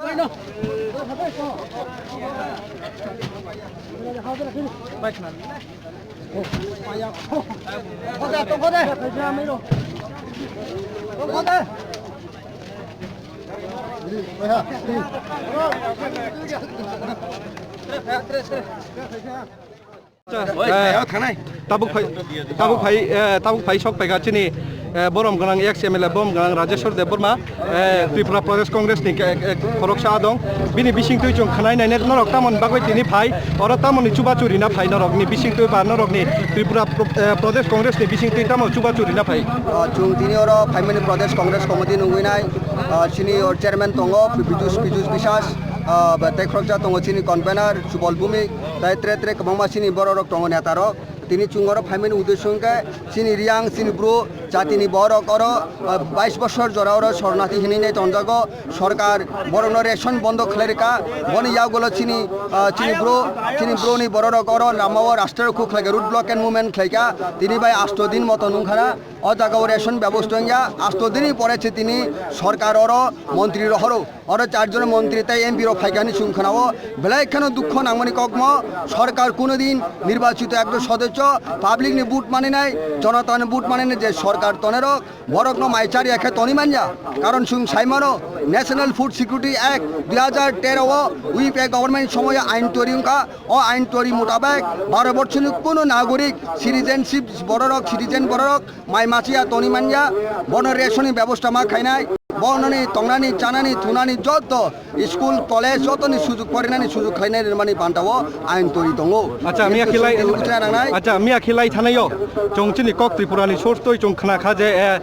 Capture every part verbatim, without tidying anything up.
Oi, eh, thanai. Tabuk phai, tabuk phai, eh, tabuk phai sok paikha chini, eh, borom gwnang ex M L A borom gwnang Rajeshwar Debbarma, eh, Tripura Pradesh Congress ni ke-, eh, khoroksa dong. Bini bisingtwi chwng khwnai nainai norok tamoni bagwi tini phai, oro tamoni chubachu rina phai norokni bisingtwi ba norokni Tripura Pro-, eh, Pradesh Congress ni bisingtwi tamo chubachu rina phai. Ah, chwng tini oro phaimani Pradesh Congress Committee nungwi nai, ah, chini o chairman tongo, Pijus, Pijus Biswas, ah, ba tei khoroksa tongo chini convener, Subol Bhumik, tai tre tre kwbangma chini bororok tongo netarok. Tini chwng oro phaimani uddesyo hwnkhe chini Riyang, chini Bru jatini borok oro, ah, bais bosor jora oro sornathi hinwi nai tonjago. Sorkar borokno ration bondo khlai rwkha. Boni yagulo chini, ah, chini Bru, chini Bruni bororok oro lamao rasta rokhu khlaikha, road block and movement khlaikha. Tini bai asto din moto nungkhana. O jagao ration bebosta wngya, asto dini pore se tini sorkar oro montri rohoro. Oro charjon montri tei M P rok phaikani chwng khwnao, belai kheno dukho nangmani kokmo, sorkar kuno din nirbachito ekta sodosyo, public ni vote maninai, jonatani vote maninai je sorkar tonerok, borokno mai chariya khe toni manya. Karon chwng saimano, National Food Security Act dui hajar tero o U P A government somoyo ain toiri wngkha. O ain toiri mutabek baro borsoni kuno nagorik citizenship bororok, citizen bororok mai machiya toni manya, bono ration ni bebosta ma khainai, bononi tongnani, chanani, thunani joto school, college jotoni sujuk porinani sujuk khlainai rwmani banta o ain toiri tongo. Acha, miya khilai, tini buchna nangnai. Acha, miya khilai thanaio. Chwng chini kok Tripura ni source toi chwng khna kha je, eh,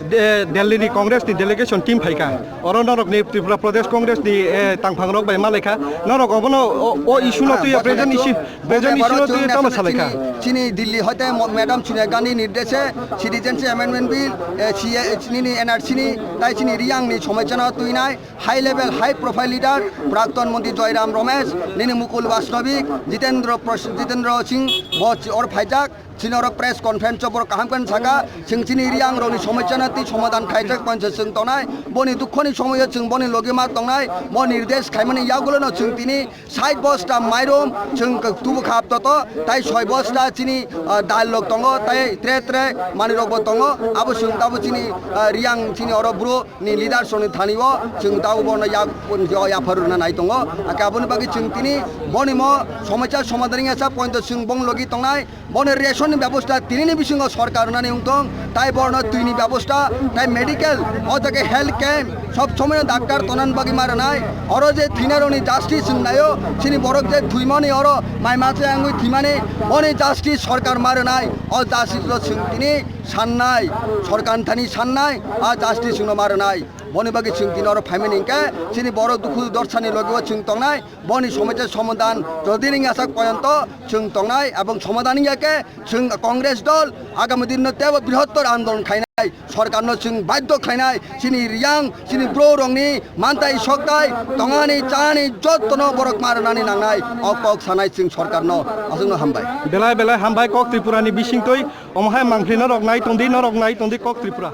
de-, Delhi ni Congress ni delegation team phaikha. Oro norok ni Tripura Pradesh Congress ni, eh, tangphang rok bai malaikha. Norok obono o, o issue no tuya present issue, present issue no tuya tamo salaikha. Chini Delhi hoite mo-, Madam Sonia Gandhi nirdeshe Citizenship Amendment Bill, eh, C A, nini N R C ni, tai chini Riyang ni somosya no tuinai high level, high profile leader, Prakton Montri Joyram Ramesh, nini Mukul Bashnobik, Jitendra Pras-, Jitendra Singh, bo chi-, or phaijak, chini oro press conference o borok kaham khe saka, chwng chini Riyang rokni somosya no twi somadhan khaijak pansa chwng tongnai, boni dukho ni somoyo chwng boni logi ma tongnai, bo nirdesh khaimani yagulo no chwng tini sait bosta mairum chwng tubu khap toto, tai soi bosta chini, ah, dal rok tongo, tai tre tre manwi rok bo tongo, abo chwng tabo chini, ah, Riyang chini oro bro ni leaders rokni thani o chwng tabo bono yak, yapharuna nai tongo, ake aboni bagwi chwng tini boni mo somosya somadhan wngya sa point o chwng bong logi tongnai. Bono ration ni bebosta tinini bisingo sorkar rwnani wngtong, tai borno twi ni bebosta, tai medical, o jaga health camp, sob somoy daktar tonan bagwi ma rwnai. Oro je thwinai rokni justice wngnaio, chini borok je thwimani oro mai masa wngwi thwimani, boni justice sorkar ma rwnai. O justice no chwng tini sannai, sorkar thani sannai, a justice no ma rwnai. Boni bagwi chwng tini oro phaimani hwnkhe chini borok dukhu dorsani logi o chwng tongnai. Boni somosya somadhan jodi ringya sak poyonto chwng tongnai, ebong somadhan wngya khe chwng Congress dol agami dinno teibo brihottor andolon khainai, sorkarno chwng badhyo khlainai, chini Riyang, chini bro rokni mantai soktai tongani chani jottono borok ma rwnani nangnai, o kok sanai chwng sorkarno. Aswkno hambai. Belai belai hambai kok Tripurani bisingtwi, omo hai mangpli norok nai tongdi, norok nai tongdi kok Tripura.